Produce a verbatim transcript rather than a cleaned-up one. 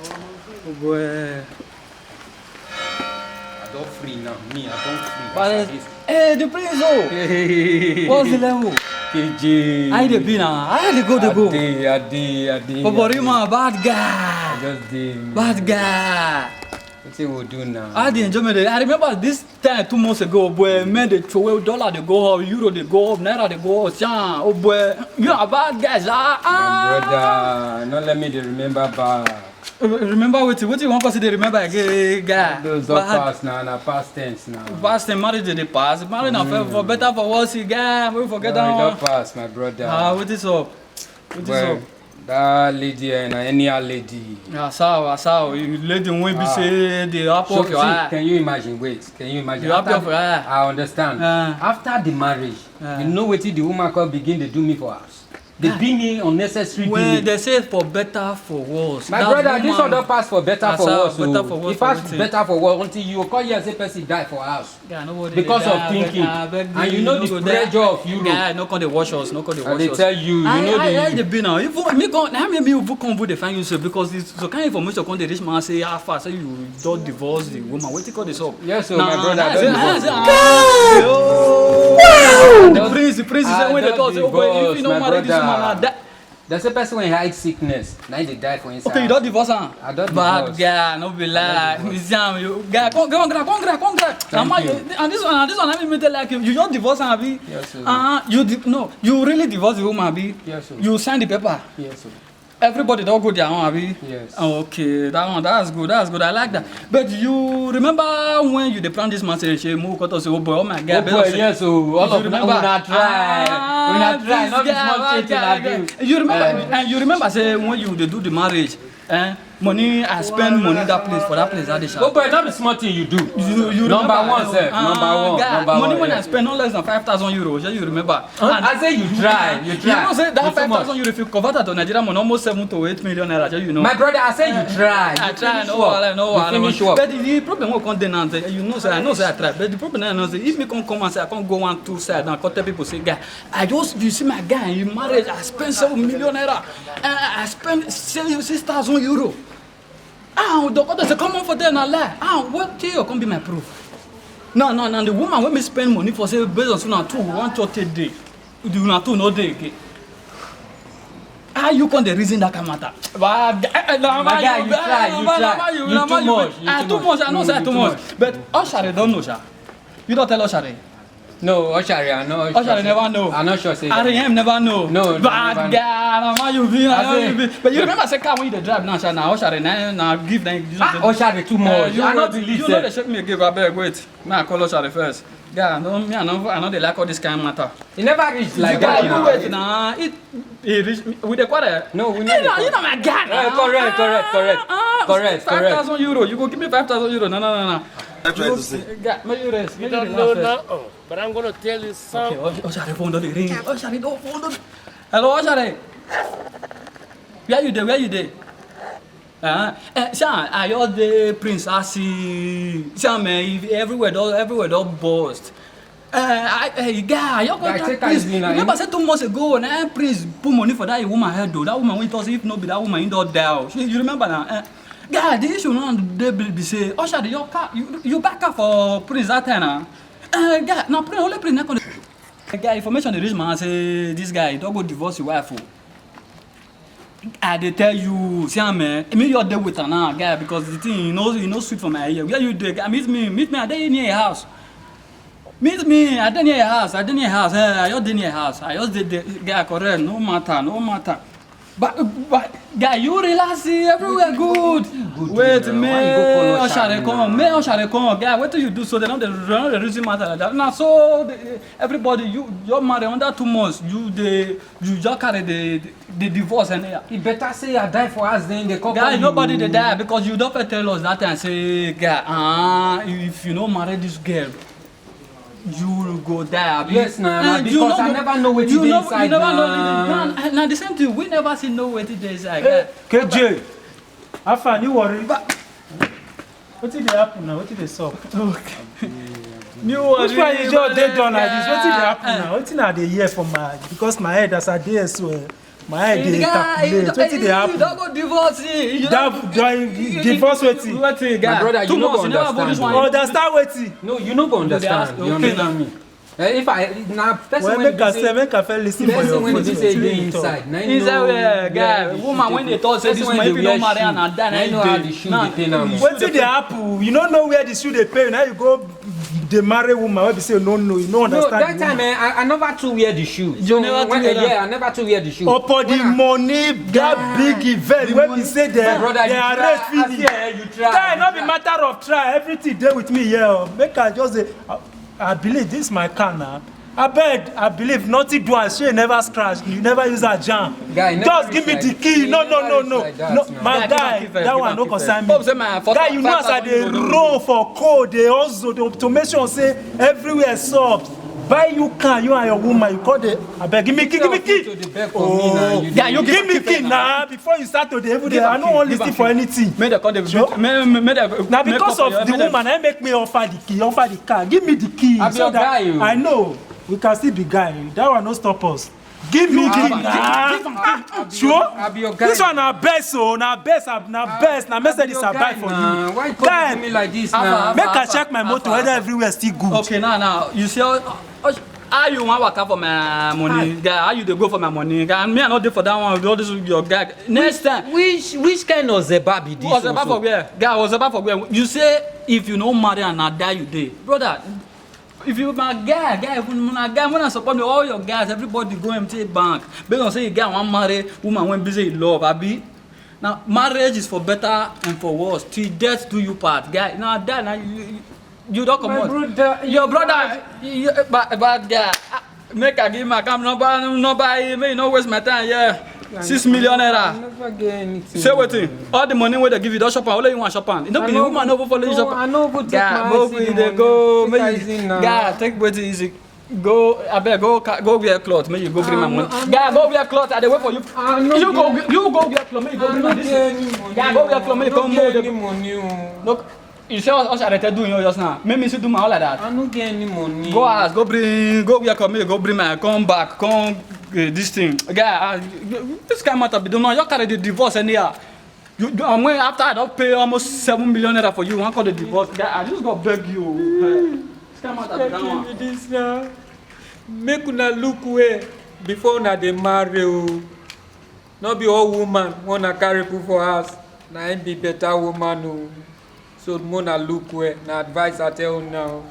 Oh boy. I don free now. Me, I don free. But, hey, the prince, oh. What's the level? K J. How you dey be now? How you dey go, dey go? Ade, Ade, Ade. Bobori man, bad guy. Just dey. Bad guy. Wetin we do now? How the enjoyment dey? I remember this time two months ago, boy, men dey throw away, dollar dey go up, euro dey go up, naira dey go up. Shan, oh boy, you are bad guys. Ah, My brother, no let me dey remember bad. Remember wetin? Wetin you wan call say dey remember again, guy? Those don pass now, na past tense now. Past tense, marriage dey dey pass. Marriage na for, for better, for worse, guy. We forget that one. Don pass, my brother. Ah, wetin sup? Wetin sup? That lady, eh, na anyhow lady. Asao, asao, you lady wey be say dey apple of your eye. Can you imagine? Wait, can you imagine? The apple of your eye. I understand. After the marriage, you know wetin the woman come begin dey do me for house? Dey beat me unnecessary beating. Well, they say for better, for worse. My brother, this one don pass for better, for worse. Better for worse. E pass better for worse until you come hear say person die for house. Because of thinking. And you know the pressure of Europe. Guy, no come dey wash us, no come dey wash us. I dey tell you, you know the. I dey be now. Even me come, na me me even come dey find you so because it's so kind information come dey reach my say how far say you don divorce the woman. Wetin come dey sup? Yes, so my brother, I don divorce. The prince, the prince say when they talk say, okay, if you no marry this woman, na die. Dem say person wey hide sickness na him dey die for inside. Okay, you don divorce am? I don divorce. Bad guy, no be lie. You see am, you guy, come, come, come, come, come, come. Thank you. And this one, and this one, I mean, tell like you, you just divorce am, abi? Yes, sir. Uh, you di no, you really divorce the woman, abi? Yes, sir. You sign the paper? Yes, sir. Everybody don go their own, abi? Yes. Oh, okay, that one, that's good, that's good. I like that. But you remember when you dey plan this man say, say, mo go talk say, oh boy, oh my God, oh boy, yes, oh, all of una try, una try, not be small thing una do. You remember, and you remember say when you dey do the marriage, eh, money I spend money that place for that place that day. Oh boy, not be small thing you do. You, you number one, sir. Number one, number one. Money when I spend no less than five thousand euro. You remember? I say you try, you try. You know say that five thousand euro, if you convert it to Nigerian money, almost seven to eight million naira. You know. My brother, I say you try. I try, no wahala, no wahala. Finish work. But the problem wey come dey now, you know say I know say I try. But the problem now, say if me come come and say I come go one two side and come tell people say, guy, I just, you see my guy, he married, I spend seven million naira, I, I spend six thousand euro. Ah, the doctor say, come on for there, na lie. Ah, what day you come be my proof? No, no, no, the woman wey me spend money for say based on say una two wan chop take dey, the una two no dey again. How you come dey reason that kind matter? But, eh, eh, na my guy, you try, you try. You too much, you too much. I know say I too much. But Oshare don know, sha. You don tell Oshare? No, Oshare, I no. Oshare never know. I no sure say. R M never know. No, bad guy, na man you be, na man you be. But you remember say car wey you dey drive now, sha, na Oshare na, na give na. Ah, Oshare too much. I no believe. You no dey shake me again, abeg wait. Make I call Oshare first. Guy, no, me, I no, I no dey like all this kind matter. E never reach like that. You wait na. It, it reach. We dey quarrel. No, we no dey quarrel. You know my guy. Correct, correct, correct, correct, correct. Five thousand euro. You go give me five thousand euro. No, no, no, no. That's what I say. Guy, make you rest. Make you relax first. But I'm gonna tell you something. Okay, Oshare phone don dey ring. Oshare don phone don. Hello, Oshare. Where you dey? Where you dey? Uh, eh, sha, I just dey Prince, I see. Sha, man, everywhere don, everywhere don burst. Eh, I, eh, guy, you go take Prince. Remember say two months ago, na Prince put money for that woman head though. That woman wey talk say if no be that woman, he don die. You remember now? Eh, guy, the issue now dey be say, Oshare, your car, you, you buy car for Prince that time now. Uh, guy, na pray, only pray na come. Guy, information dey reach my hand say this guy don go divorce his wife o. I dey tell you, see am, eh, me your dey with am now, guy, because the thing, you know, you know, sweet for my ear. Where you dey? Guy, meet me, meet me. I dey near your house. Meet me. I dey near your house. I dey near your house. Eh, I just dey near your house. I just dey there. Guy, correct. No matter. No matter. But, but, guy, you relax, see, everywhere good. Wait, me, Oshare come, me, Oshare come, guy. Wetin you do so? They no dey, they no dey reason matter like that. Now, so the, everybody, you, your married under two months, you dey, you just carry the, the divorce and, eh. E better say I die for house than they come. Guy, nobody dey die because you don first tell us that time say, guy, ah, if you no marry this girl, you go die, abi? Yes na, na because I never know wetin dey inside na. Na the same thing, we never see know wetin dey inside. K J, how far, no worry. Wetin dey happen now? Wetin dey sup? No worry. Which one you just dey down like this? Wetin dey happen now? Wetin I dey hear for my, because my head as I dey so, eh, My head dey calculate. Wetin dey happen? You don go divorce. You don divorce wetin? Wetin, guy? My brother, you no go understand. Understand wetin? No, you no go understand. You understand me? Eh, if I na person wey make I say, make I first listen for your voice. Person wey dey inside, na him know. Inside where, guy? Woman wey dey talk say this woman, if you no marry am, na die, na him know how the shoe dey pain am. Wetin dey happen? You no know where the shoe dey pain. Now you go dey marry woman wey be say you no know, you no understand. No, that time, eh, I, I never too wear the shoe. You never too wear am? Yeah, I never too wear the shoe. Upon the money, that big event wey be say they arrange finish. Guy, no be matter of try. Everything dey with me here. Make I just say, I believe this my car now. Abeg, I believe nothing do am, shey never scratch, you never use am jam. Just give me the key. No, no, no, no. No, my guy, that one no concern me. Guy, you know as I dey roll for cold, dey hustle to, to make sure say everywhere soft. Buy you car, you and your woman, you call the, abeg, give me key, give me key. Oh, guy, you give me key now before you start to dey even dey. I no wan listen for anything. Make dem come dey. Make, make, make dem. Na because of the woman, I make me offer the key, offer the car. Give me the key so that I know we can still be guy. That one no stop us. Give me key now. Sure? This one na best, oh, na best, na best, na Mercedes I buy for you. Why you come do me like this now? Make I check my motor whether everywhere still good. Okay, now, now, you see how, how you wan waka for my money, guy? How you dey go for my money, guy? Me, I no dey for that one with all this your guy. Next time. Which, which kind of Zeba be this? Zeba for where? Guy, Zeba for where? You say if you no marry and na die you dey, brother. If you na guy, guy, if una guy, una support me, all your guys, everybody go empty bank. Based on say you get one marry woman wey be say you love, abi? Now, marriage is for better and for worse. Till death do you part, guy. Now that, now you, you, you don comot. My brother, your brother, you, bad, bad guy. Ah, make I give my account number, number, make you no waste my time. Yeah, six million naira. I never get anything. Say wetin? All the money wey dem give you, don chop am. Only you wan chop am. E no be woman no go follow you chop am. I no go take my eye see the money. Guy, take wetin easy. Go, abeg, go, go wear cloth. Make you go bring my money. Guy, go wear cloth. I dey wait for you. You go, you go wear cloth. Make you go bring my this. Guy, go wear cloth. Make you come more. Look, you see what I dey do you just now? Make me still do my own like that. I no get any money. Go ask, go bring, go wear cloth. Make you go bring my, come back, come, eh, this thing. Guy, this kind matter be don, you carry the divorce anyhow. You, you, and when after I don pay almost seven million naira for you, you wan call the divorce? Guy, I just go beg you. Eh, this kind matter be that one. This now. Make una look well before una dey marry o. No be all woman wey una carry put for house na im be better woman o. So make una look well. Na advice I tell una o.